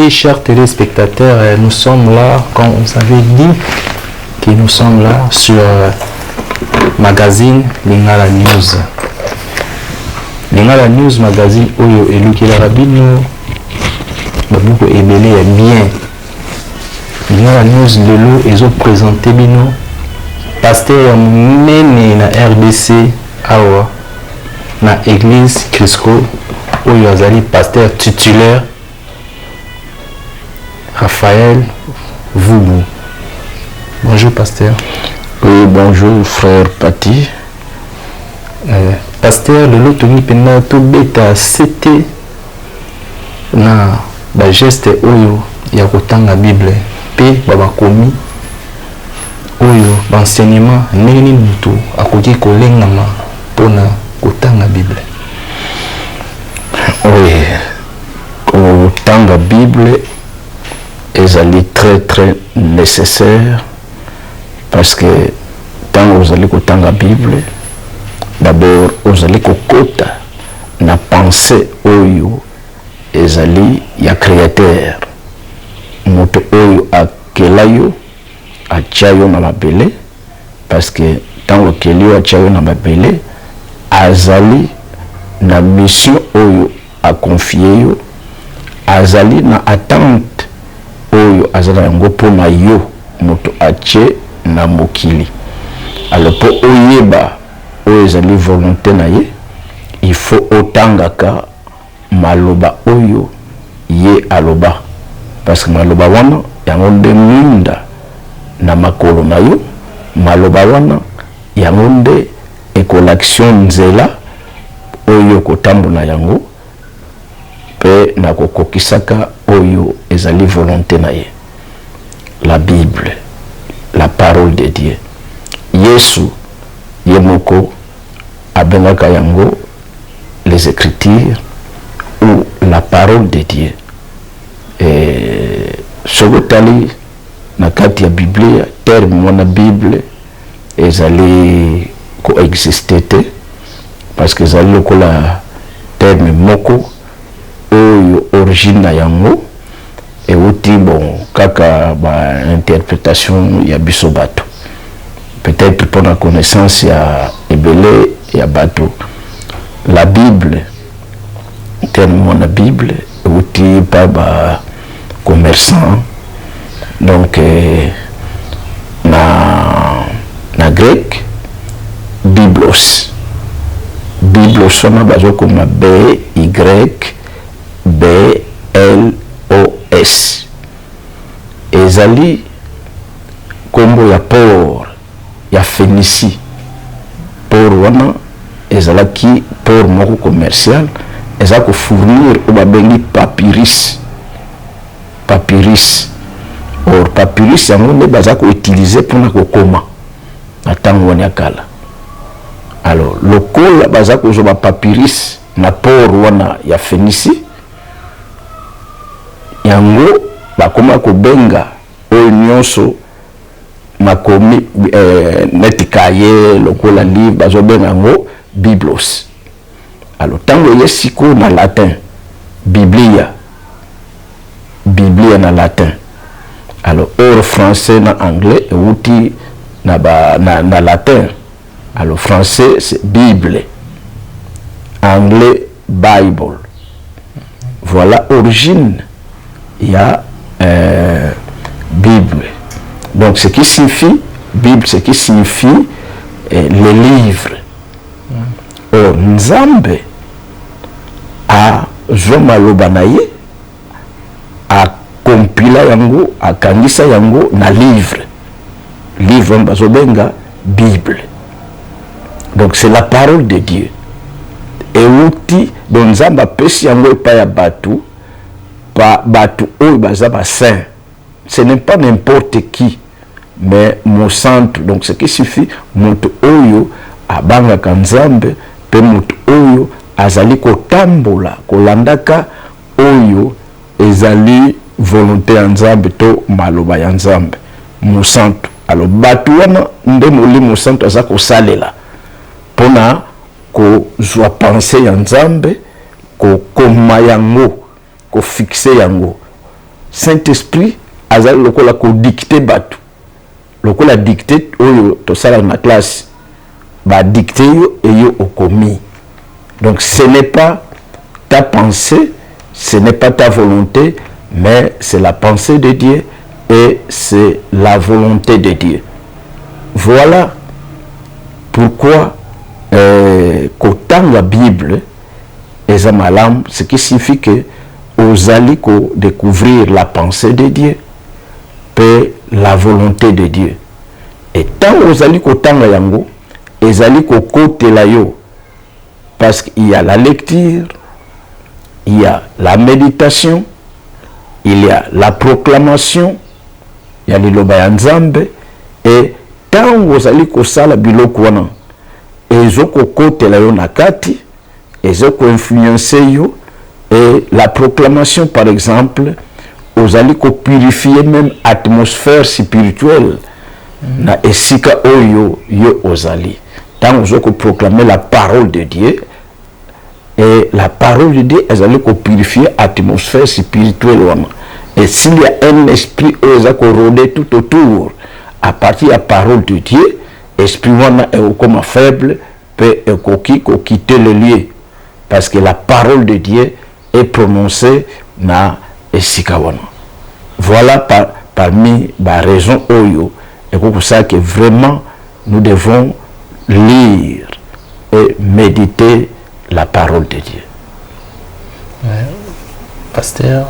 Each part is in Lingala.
Oui, chers téléspectateurs, nous sommes là, comme vous avez dit, que nous sommes là sur magazine Lingala News. Lingala News magazine oyo elukelaka bino babuku ebele ya bien. Lingala News lelo ezoprésente bino pasteur ya monene na RDC awa na église Crisco, oyo azali pasteur titulaire Raphaël Voubou. Bonjour pasteur. Oui, bonjour frère Pati. Pasteur, lelo tolingi mpenza tobeta sete na bageste oyo ya kotanga Bible mpe babakomi oyo baenseignement, ndenge nini moto akoki kolengama mpona kotanga Bible. Oui, kotanga Bible ezali très très nécessaire, parce que ntango ozali kotanga Bible, d'abord ozali kokota na pensée oyo ezali ya créateur, moto oyo akela yo, atia yo na mabele, parce que ntango akeli yo, atia yo na mabele, azali na mission oyo aconfier yo, azali na attente oyo aza na yango mpona yo, moto atie na mokili. Alors, mpo oyeba oyo ezali volonté na ye, il faut otangaka maloba oyo ye aloba, parce que maloba wana yango nde mwinda na makolo na yo, maloba wana yango nde ekolakisa yo nzela oyo kotambola yango mpe na kokokisaka oyo ezali volonté na ye. La Bible, la parole de Dieu, Yesu ye moko abengaka yango les Écritures ou la parole de Dieu. Soki otali na kati ya Biblia, terme wana Bible ezali koexiste te, parce que ezali lokola terme moko oyo origine na yango euti, bon, kaka bainterprétation ya biso bato, peut-être mpona connaissance ya ebele ya bato. La Bible, terme wana Bible euti pa ba commerçant. Donc na grec biblos. Biblos wana bazokoma B Y B L O S, ezali nkombo ya port ya Phénicie. Port wana ezalaki port moko commercial, eza kofournir oyo babengi papyrus. Papyrus, or papyrus yango nde baza koutiliser mpona kokoma na ntango wana ya kala. Alors, lokola baza kozwa bapapyrus na port wana ya Phénicie, yango bakoma kobenga oyo nyonso makomi neti kaye lokola livre, bazobenga yango biblos. Alors, ntango eye sikoyo na latin, biblia, biblia na latin. Alors, or français na anglais euti na latin. Alors, français c'est Bible, anglais Bible. Voilà origine ya Bible. Donc ce qui signifie Bible, ce qui signifie le livre. Or Nzambe azwa maloba na ye, akompila yango, akangisa yango na livre. Livre wana bazobenga Bible. Donc c'est la parole de Dieu euti. Donc Nzambe apesi yango epai ya bato, bato oyo baza basaint. Ce n'est pas n'importe qui, mais mosantu. Donc ce qui suffit, moto oyo abangaka Nzambe mpe moto oyo azali kotambola kolandaka oyo ezali volonté ya Nzambe to maloba ya Nzambe, mosantu. Alors bato wana nde Molimo Santu aza kosalela mpona kozwa pensée ya Nzambe, kokoma yango, kofixer yango. Saint-Esprit azali lokola kodicte bato, lokola dicte oyo tosalaka na classe, badicte yo eyo okomi. Donc ce n'est pas ta pensée, ce n'est pas ta volonté, mais c'est la pensée de Dieu et c'est la volonté de Dieu. Voilà pourquoi kotanga Bible eza malamu, ce qui signifie que ozali kodécouvrir la pensée de Dieu mpe la volonté de Dieu. Et ntango ozali kotanga yango, ezali kokotela yo, parce qu'il y a la lecture, il y a la méditation, il y a la proclamation ya liloba ya Nzambe. E ntango ozali kosala biloko wana, ezokokotela yo na kati, ezokoinfluence yo. Et la proclamation, par exemple, ozali kopurifie même atmosphère spirituelle na esika oyo yo ozali. Ntango oza koproclame la parole de Dieu, et la parole de Dieu ezali kopurifie atmosphère spirituelle wana, et s'il y a un esprit oyo eza korôder tout autour, à partir ya parole de Dieu, esprit wana ekokoma faible mpe ekoki koquitter le lieu, parce que la parole de Dieu est prononcée na esika wana. Voilà parmi baraison oyo ekoki kosala que vraiment nous devons lire et méditer la parole de Dieu. Ouais. Pasteur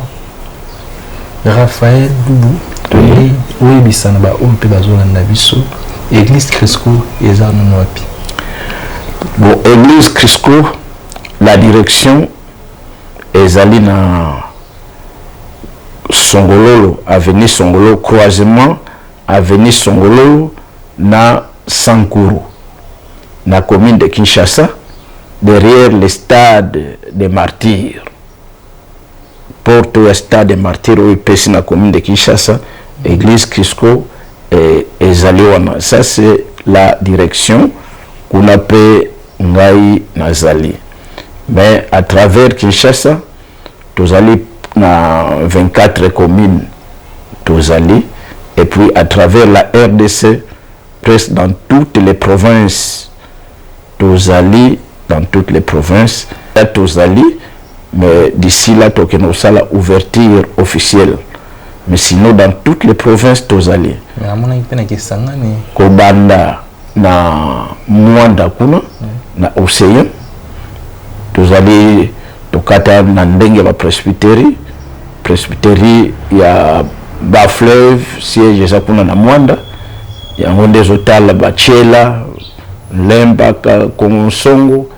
Raphaël Boubou, oui. Oyebisa na baoyo mpe bazolanda biso, église Crisco eza nano wapi? Bon, église Crisco, la direction ezali na Songololo, avenue Songololo, croisement avenue Songololo na Sankuru, na commune de Kinshasa, derrière le stade des Martyrs. Porte ya stade des Martyrs oyo epesi na commune de Kinshasa, église Crisco ezali wana. Ça, c'est la direction. Kuna mpe ngai nazali. Mais à travers Kinshasa, tozali na 24 communes tozali, et puis à travers la RDC, presque dans toutes les provinces tozali, dans toutes les provinces tozali. Mais d'ici là, tokende kosala ouverture officielle, mais sinon dans toutes les provinces tozali. Namonaki mpe na Kisangani. Kobanda na Mwanda kuna na océan, tozali. Tokata na ndenge ya bapresbyterie. Presbyterie ya Bafleuve, siège eza kuna na Mwanda. Yango nde ezotala Batiela, Lembaka, Kongo Nsongo,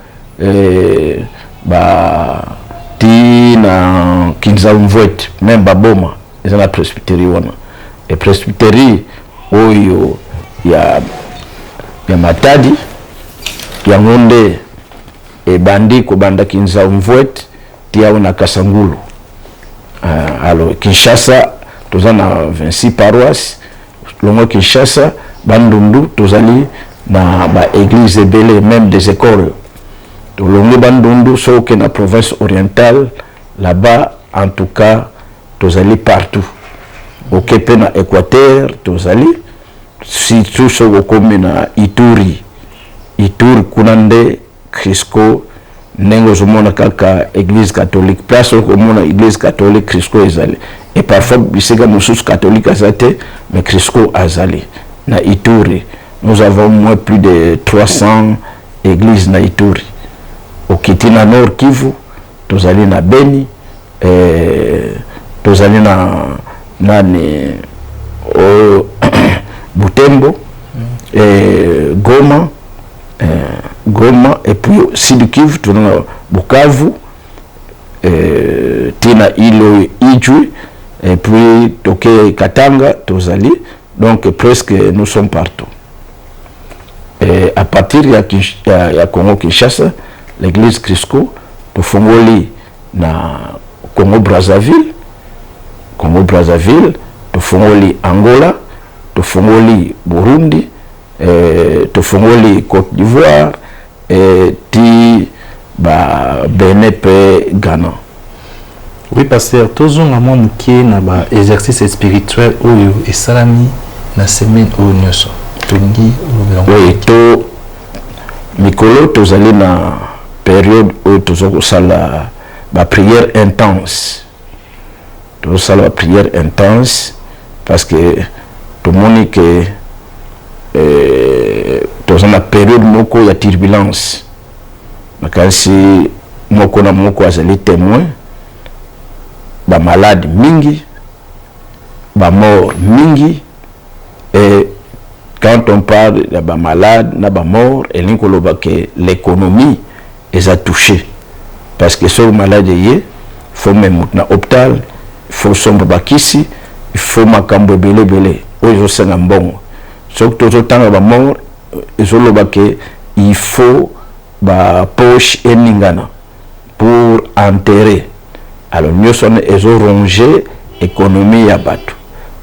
ba ti na Kinzau-Mvuete, même Baboma eza na presbyterie wana. E presbyterie oyo ya Matadi, yango nde ebandi kobanda Kinzau-Mvuete ti awa na Kasangulu. Alors Kinshasa, toza na 26 paroisse. Longo Kinshasa, Bandundu, tozali na baéglise ebele, même des écoles. Tolongi Bandundu, soki na province orientale là-bas, en tout cas tozali partout. Oke mpe na Équateur, tozali, surtout soki okomi na Ituri. Ituri kuna nde Crisco. Ndenge ozomona kaka église catholique, place okomona église catholique, Crisco ezali. Et parfois bisika mosusu catholique aza te, mais Crisco azali. Na Ituri, nous avons moins plus de 300 églises na Ituri. Okiti na Nord Kivu, tozali na Beni, tozali na nani o, Butembo, Goma, Goma, et puis Sud Kivu tuna na Bukavu, tina ilo Ijwi, et puis toke Katanga tozali. Donc presque nous sommes partout. Et à partir ya Congo Kinshasa, l'église Crisco, tofongoli na Congo Brazzaville, Congo Brazzaville tofongoli, Angola tofongoli, Burundi, tofongoli Côte d'Ivoire, ti ba Benin mpe Ghana. Oui pasteur, tozonga mwa moke na ba exercice spirituel oyo esalami na semaine oyo nyonso. Tolingi olobela ngo. Oui, to mikolo tozali na période oyo toza kosala ba prière intense. Tozosala ba prière intense parce que tomoni ke toza na période moko ya turbulence. Nakanisi moko na moko azali témoin, ba malade mingi, ba mort mingi. Et quand on parle ya ba malade na ba mort, elingi koloba ke l'économie eza touchée, parce que soki malade eye, faut meme moto na hôpital, faut somba bakisi, il faut makambo ebele ebele oyo ezosenga mbongo. Soki tozotanga ba mort, ezoloba ke il faut ba poche eningana pour enterrer. Alors nyonso wana ezo ronger économie ya bato.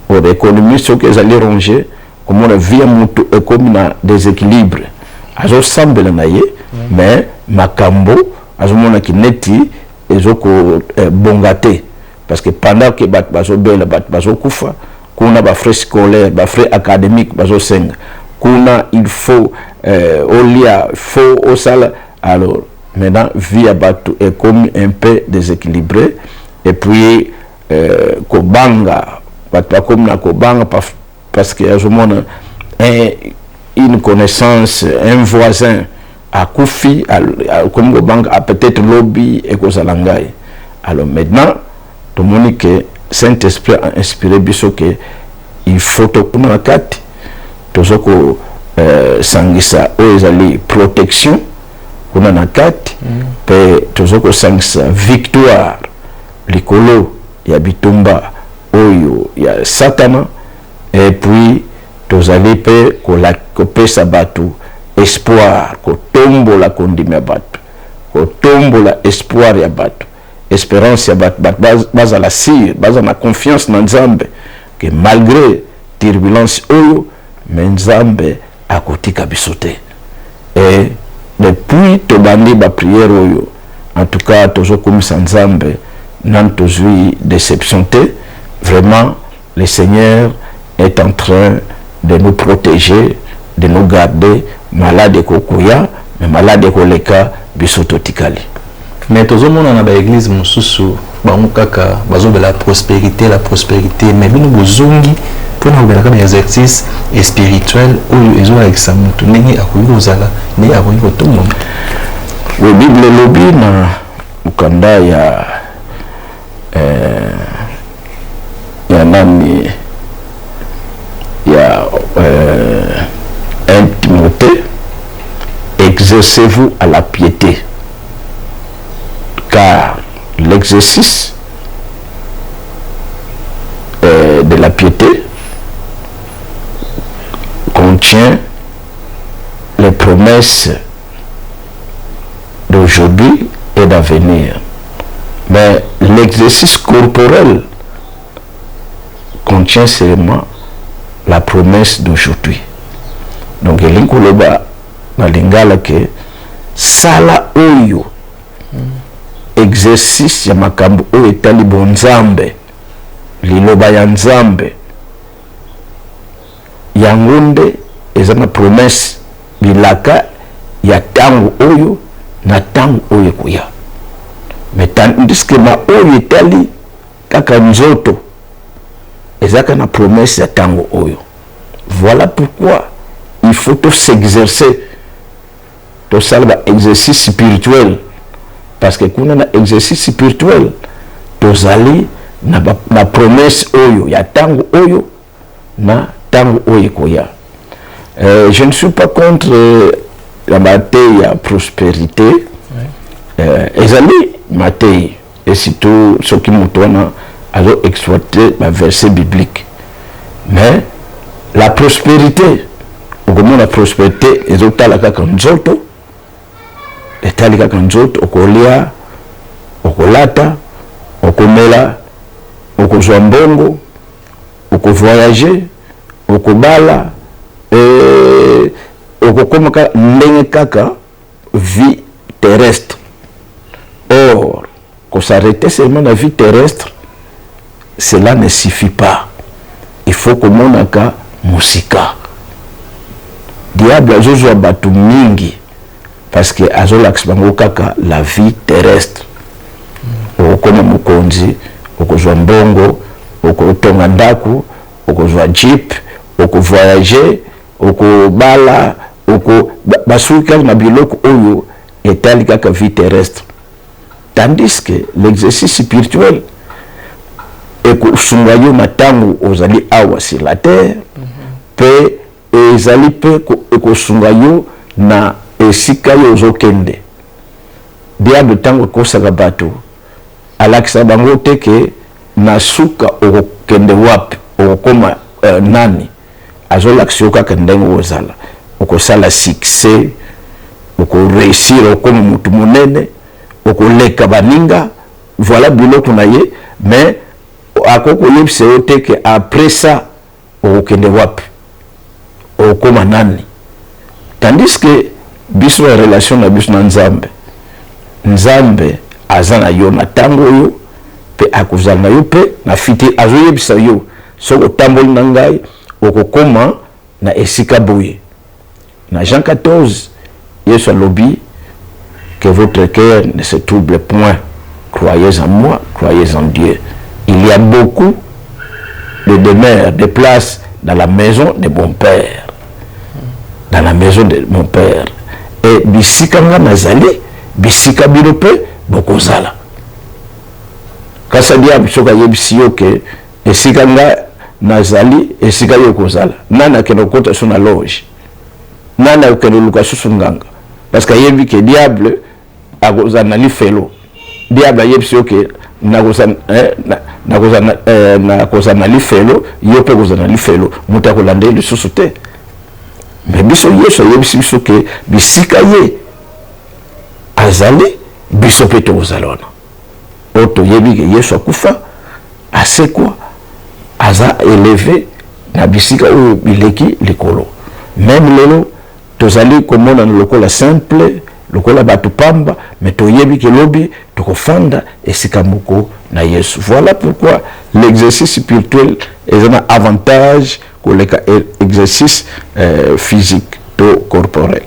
Or économie soki ezali rongée, komona vie ya motu ekomi na déséquilibre. Azosambela na ye, mais makambo azomonaki neti ezokobonga te, parce que pendant que bato bazobela, bato bazokufa kuna, bafrais scolaire, bafrais académique bazosenga kuna, il faut olia, faut osala. Alors maintenant vie ya bato ekomi un peu déséquilibré. Et puis kobanga, bato bakomi na kobanga parce que azomona une connaissance, un voisin akufi, akomi kobanga peut-être lobi ekozala ngai. Alors maintenant tomoni ke Saint-Esprit a inspiré biso ke il faut tokuna na kati, toza kosangisa oyo ezali protection kuna na kati, mpe toza kosangisa victoire likolo ya bitumba oyo ya Satana. Et puis tozali mpe kopesa bato espoir, kotombola kondima ya bato, kotombola espoir ya bato, espérance ya bato, bato bazala sûr, bazala na confiance na Nzambe ke malgré turbulence oyo, mais Nzambe akotika biso te. Et depuis tobandi baprière oyo, en tout cas tozokumisa Nzambe, nanu tozwi déception te. Vraiment, le Seigneur est en train de nous protéger, de nous garder. Malade ekokoya, mais malade ekoleka, biso totikali. Mais tozomona na baéglise mosusu, bango kaka bazobela prospérité, la prospérité, mais bino bozongi mpona kobelaka na exercice spirituel oyo ezolakisa motu ndenge akoki kozala, ndenge akoki kotombama. Oui, Bible elobi na mokanda ya nani, ya 1 Timothée: exercez-vous à la piété, car l'exercice de la piété contient les promesses d'aujourd'hui et d'avenir. Mais l'exercice corporel contient seulement la promesse d'aujourd'hui. Donc elingi koloba na lingala ke sala oyo exercice ya makambo oyo etali bonzambe, liloba ya Nzambe, yango nde eza na promesse, bilaka ya ntango oyo na ntango oyo ekoya. Mais tandis que na oyo etali kaka nzoto, ezaka na promesse ya ntango oyo. Voilà pourquoi il faut to s'exercer, tosala ba exercice spirituel, parce que kuna na exercice spirituel tozali na promesse oyo ya ntango oyo na ntango oyo ekoya. Je ne suis pas contre la mateyi ya prospérité. Ezali mateyi, et surtout soki moto wana azo exploiter baverset biblique. Mais la prospérité, okomona prospérité ezotala kaka nzoto, etali kaka nzoto: okolia, okolata, okomela, okozwa mbongo, okovoyage, okobala, okokoma ndenge kaka vie terrestre. Or S'arrêter seulement na vie terrestre, cela ne suffit pas. Il faut komonaka mosika. Diable azozwa bato mingi parce que azolakisa bango kaka la vie terrestre. Okokoma mokonzi, okozwa mbongo, okotonga ndako, okozwa jeep, okovoyage, okobala, oko basuki kaka na biloko oyo etali kaka vie terrestre, tandis que l'exercice spirituel ekosunga yo na ntango ozali awa sur la terre, mpe ezali mpe ekosunga yo na esika yo ozokende. Diable, ntango ekosaka bato, alakisa bango te ke na suka okokende wapi, okokoma nani. Azolakisa yo kaka ndenge ozala, okosala succès, okoréussir, okoma motu monene, okoleka baninga. Voilà biloko na ye. Mais akoki koyebisa yo te ke après ça okokende wapi, okokoma nani. Tandis que biso ya relation na biso na Nzambe, Nzambe aza na yo na ntango oyo mpe akozala na yo mpe na futur. Azoyebisa yo: soki otamboli na ngai, okokoma na esika boye. Na Jean 14, Yesu alobi: "Que votre cœur ne se trouble point. Croyez en moi, croyez en Dieu. Il y a beaucoup de demeures, de places dans la maison de mon père." Dans la maison de mon père. Et bisika nga nazali, bisika bino mpe bokozala. Kasi diable, soki ayebisi yo ke esika nga nazali, esika yo kozala, nani akende kokota so na loge? Nani akende koluka susu nganga? Parce que ayebi ke diable akozala na lifelo. Diable ayebisi yo ke nakozala na lifelo, yo mpe kozala na lifelo, moto akolanda ye lisusu te. Mais biso, Yesu ayebisi biso ke bisika ye azali, biso mpe tokozala wana. Oyo toyebi ke Yesu akufa, asekwa, aza élevé na bisika oyo bileki likolo. Même lelo tozali komonana lokola simple, lokola bato pamba, mais toyebi ke lobi tokofanda esika moko na Yesu. Voilà pourquoi l'exercice spirituel eza na avantage koleka exercice physique to corporel.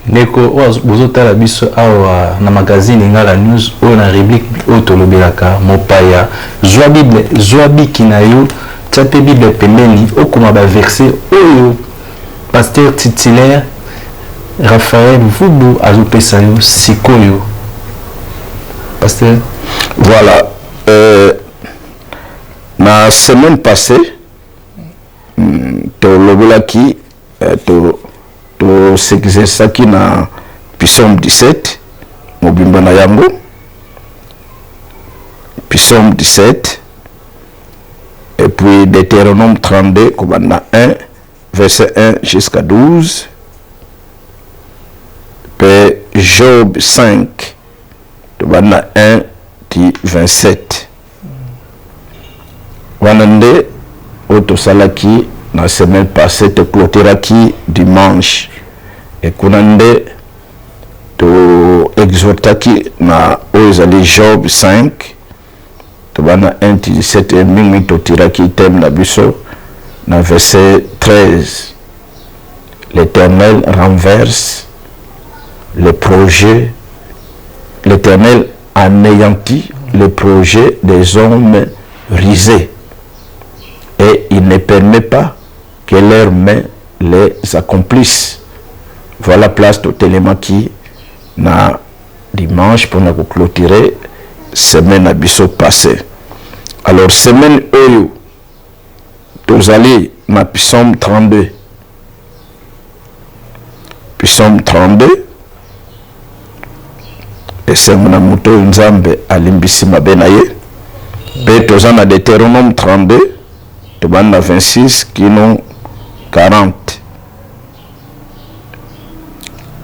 Ndeko oyo bozotala biso awa na magazine Lingala News, oyo na rubrique oyo tolobelaka mopaya, zwa Bible, zwa biki na yo, tia mpe Bible pembeni, okoma baverset oyo pasteur titulaire Raphaël Vubu azopesa yo sikoyo. Pasteur. Voilà, na semaine passée tolobelaki, tosekisaki na Psaume 17 mobimba na yango. Psaume 17 et puis Deutéronome 32, kobanda 1, verset 1 jusqu'à 12, mpe Job 5, tobanda 1 ti 27. Wana nde oyo tosalaki na semaine passée. Toclôturaki dimanche e kuna nde toexhortaki na oyo ezali Job 5, tobanda 1 ti 17. Mingi totiraki thème na biso na verset 13: "L'Éternel renverse le projet, l'Éternel anéantit le projet des hommes rusés et il ne permet pas que leurs mains les accomplissent." Voilà place totelemaki na dimanche mpona koclôturer semaine na biso passé. Alors, semaine oyo tozali na Psaume 32. Psaume 32: esengo na moto oyo Nzambe alimbisi mabe na ye. Mpe toza na Deutéronome 32, tobandi na 26 kino 40.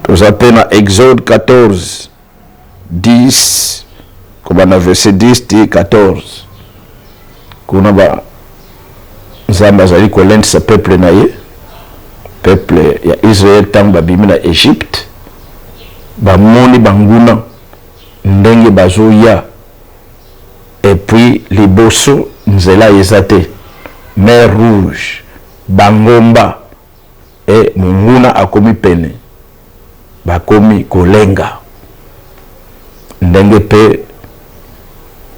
Toza mpe na Exode 14, 10, kobanda verset 10 ti 14. Kuna ba Nzambe azali kolendisa peuple na ye, peuple ya Israel. Ntango babimi na Egypte, bamoni banguna ndenge bazoya. Et puis liboso nzela eza te, mer Rouge, bangomba, e monguna akomi pene, bakomi kolenga. Ndenge mpe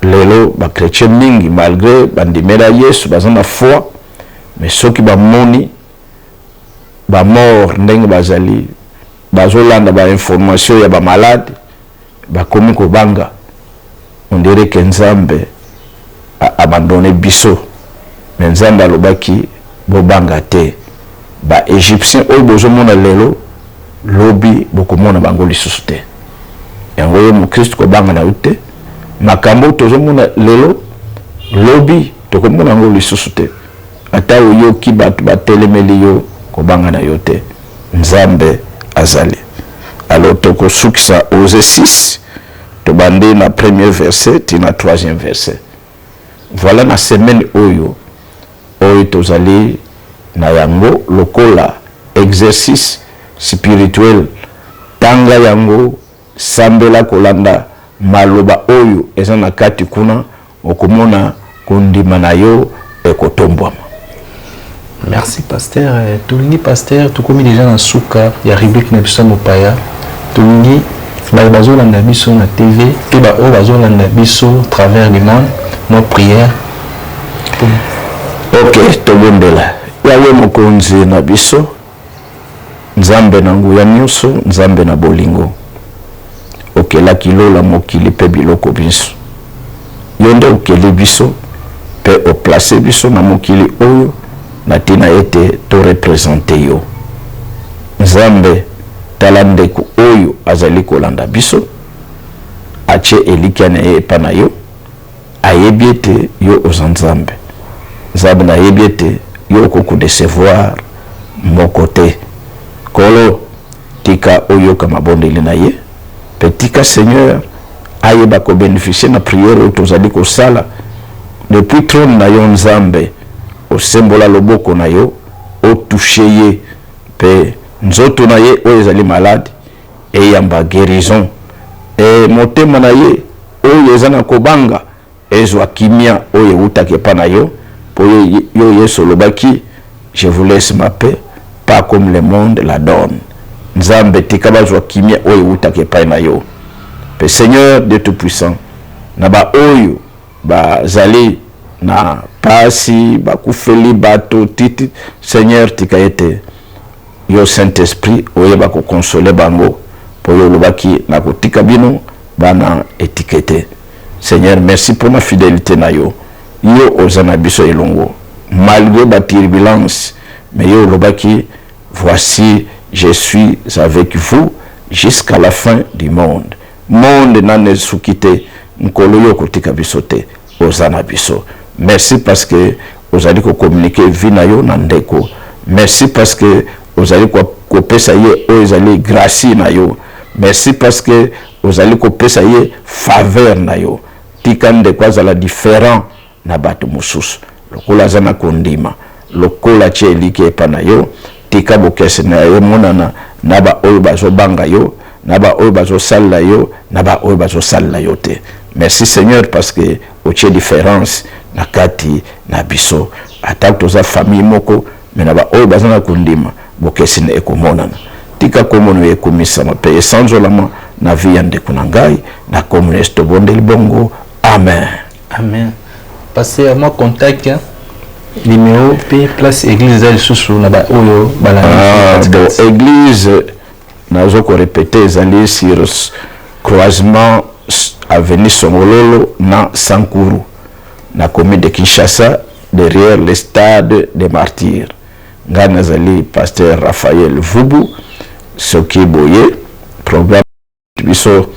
lelo bachrétien mingi, malgré bandimela Yesu, baza na foi, mais soki bamoni bamort ndenge bazali, bazolanda bainformation ya bamalade, bakomi kobanga. On dirait que Nzambe abandonné biso. Mais Nzambe alobaki: "Bobanga te, baégyptien oyo bozomona lelo, lobi bokomona bango lisusu te." Yango oyo mokristu kobanga na yo te. Makambo tozomona lelo, lobi tokomona yango lisusu te. Ata oyoki bato batelemeli yo, kobanga na yo te, Nzambe azali. Alors tokosukisa Osée 6, tobandi na premier verset ti na troisième verset. Voilà, na semaine oyo tozali na yango lokola exercice spirituel, tanga yango, sambela kolanda maloba oyo eza na kati kuna, okomona kondima na yo ekotombwama. Merci, pasteur. Tolingi, pasteur, tokomi déjà na suka ya rubrique na biso ya mopaya. Tolingi baye bazolanda biso na TV mpe baoyo bazolanda biso travers du monde, nos prières. Ok, tobondela. Yawe mokonzi na biso, Nzambe na nguya nyonso, Nzambe na bolingo, okelaki lola, mokili mpe biloko biso. Yo nde okeli biso mpe oplace biso na mokili oyo na ntina ete toreprésenter yo. Nzambe, tala ndeko oyo azali kolanda biso, atie elikya na ye epa na yo. Ayebi ete yo oza Nzambe. Nzambe, nayebi ete yo okoki kodécevoir moko te. Nkolo, tika oyoka mabondeli na ye mpe tika, Seigneur, ayeba kobénéficier na prière oyo tozali kosala depuis trône na yo. Nzambe, osembola loboko na yo, otouche ye mpe nzoto na ye oyo ezali malade eyamba guérison, e motema na ye oyo eza na kobanga ezwa kimia oyo ewutaki epa na yo. Mpo yo Yesu olobaki: "Je vous laisse ma paix, pas comme le monde la donne." Nzambe, tika bazwa kimia oyo ewutaki epai na yo. Mpe Seigneur Dieu tout puissant, na baoyo bazali na pasi, bakufeli bato titi, Seigneur, tika ete yo Saint Esprit oyeba koconsoler bango, mpo yo olobaki: "Nakotika bino bana etike te." Seigneur, merci mpona fidélité na yo. Yo oza na biso elongo malgré baturbulence, mais yo olobaki: "Voici, je suis avec vous jusqu'à la fin du monde." Monde nano esuki te. Nkolo, yo okotika biso te, oza na biso. Merci parce que ozali kocommuniquer vie na yo na ndeko. Merci parce que ozali kopesa ye oyo ezali grâce na yo. Merci parce que ozali kopesa ye faveur na yo. Tika ndeko azala différent na bato mosusu, lokola aza na kondima, lokola tie elikya epa na yo. Tika bokese na yo emonana na baoyo bazobanga yo, na baoyo bazosalela yo, na baoyo bazosalela yo te. Merci, Seigneur, parce que otie différence na kati na biso. Ata toza famille moko, mais na baoyo baza na kondima, bokeseni ekomonana. Tika komona ekomisama mpe esanzolama na vie ya ndeko na ngai. Na komona Yesu tobondeli bongo, amen. Amen. Pasteur, mwa contact, numéro mpe place église eza lisusu na baoyo. Balandi. Bon, église, nazo korépéter, ezali sur croisement avenue Songololo na Sankuru, na commune de Kinshasa, derrière le stade des Martyrs. Ngai nazali pasteur Raphaël Vubu. Soki boye programme biso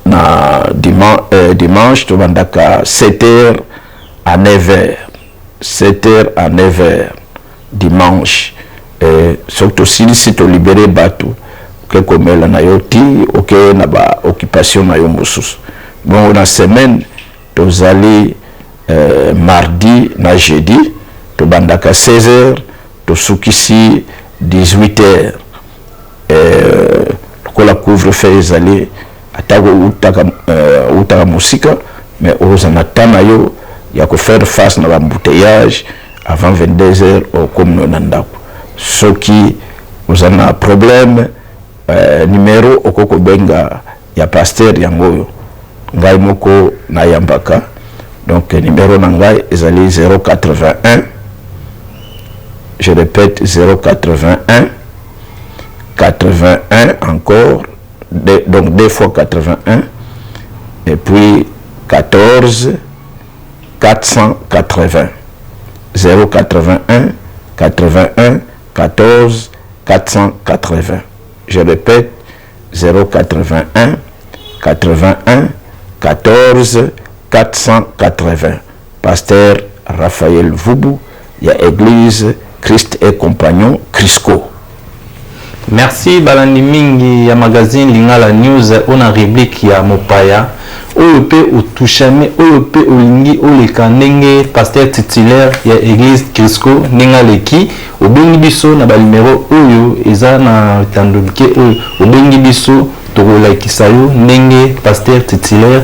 na dimanche, tobandaka 7h à 9h, 7h à 9h dimanche. Soki tosilisi, tolibérer bato, oke komela na yo ti oke na baoccupation na yo mosusu. Bongo na semaine tozali mardi na jeudi, tobandaka 16h, tosukisi 18h. Lokola couvre feu ezali, atako utaka mosika, Mais okozala na temps na yo ya kofaire face na baembouteillage. Avant 22 heures okomi no na ndako. Soki oza na problème, numéro okoki kobenga ya pasteur, yango oyo ngai moko nayambaka. Donc numéro na ngai ezali 081, je répète, 081 81 encore, donc deux fois 81, et puis 14 480. 081 81 14 480. Je répète, 081 81 14 480. Pasteur Raphaël Vubu ya église Christ et Compagnon, Crisco. Merci balandi mingi ya magazine Lingala News. Oyo na rubrique ya mopaya oyo mpe otouchame, oyo mpe olingi oleka ndenge pasteur titulaire ya église Crisco ndenge aleki, obengi biso na banimero oyo eza na etando mike oyo. Obengi biso, tokolakisa yo ndenge pasteur titulaire.